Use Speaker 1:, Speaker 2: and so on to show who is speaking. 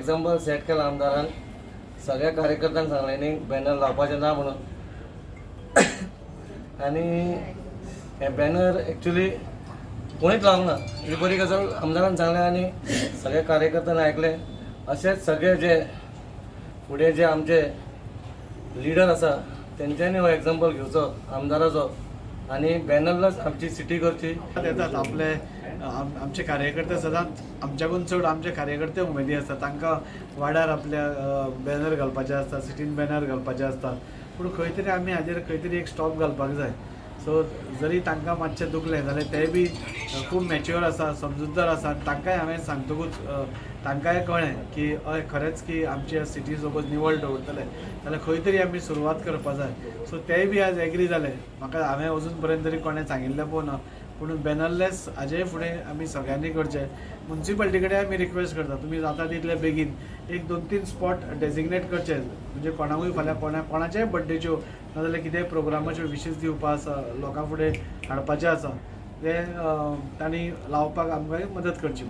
Speaker 1: Example set केलां आमदारान. सगळ्या कार्यकर्त्यांक सांगलें न्ही बॅनर लावपाचें ना म्हणून. आनी हें बॅनर एक्चुली कोणीच लावंक ना, ही बरी गजाल आमदारान सांगलें आनी सगळ्या कार्यकर्त्यांनी आयकलें. अशेंच सगळे जे फुडें जे आमचे लिडर आसा, तेंच्यांनी हो एग्जाम्पल घेवचो आमदाराचो आनी बॅनरलेस आमची सिटी करची.
Speaker 2: येतात आपले आमचे कार्यकर्ते. सदांच आमच्याकून चड आमचे कार्यकर्ते उमेदी आसता. तांकां वाड्यार आपल्या बॅनर घालपाचे आसता, सिटीन बॅनर घालपाचे आसता. पूण खंय तरी आमी हाजेर खंय तरी एक स्टॉप घालपाक जाय. सो जरी तांकां मातशें दुखलें जाल्यार ते बी खूब मॅच्युअर आसा, समजूतदार आसा आनी तांकांय हांवें सांगतकूच तांकांय कळ्ळें की हय, खरेंच की आमची सिटी सपोज निवळ दवरतले जाल्यार खंय तरी आमी सुरवात करपा जाय. सो तेय बी आज एग्री जाले म्हाका. हांवें अजून पर्यंत तरी कोणें सांगिल्लें पळोवना, पूण बॅनरलेस हाजे फुडें आमी सगळ्यांनी करचें. मुन्सिपालिटी कडेन आमी रिक्वेस्ट करता, तुमी जाता तितले बेगीन एक दोन तीन स्पॉट डेजिग्नेट करचे, म्हणजे कोणाकूय फाल्यां कोणाच्याय बड्डेच्यो नाजाल्यार कितेंय प्रोग्रामाच्यो विशीस दिवपा आसा, लोकां फुडें हाडपाचें आसा, ते तांणी लावपाक आमकां मदत करची.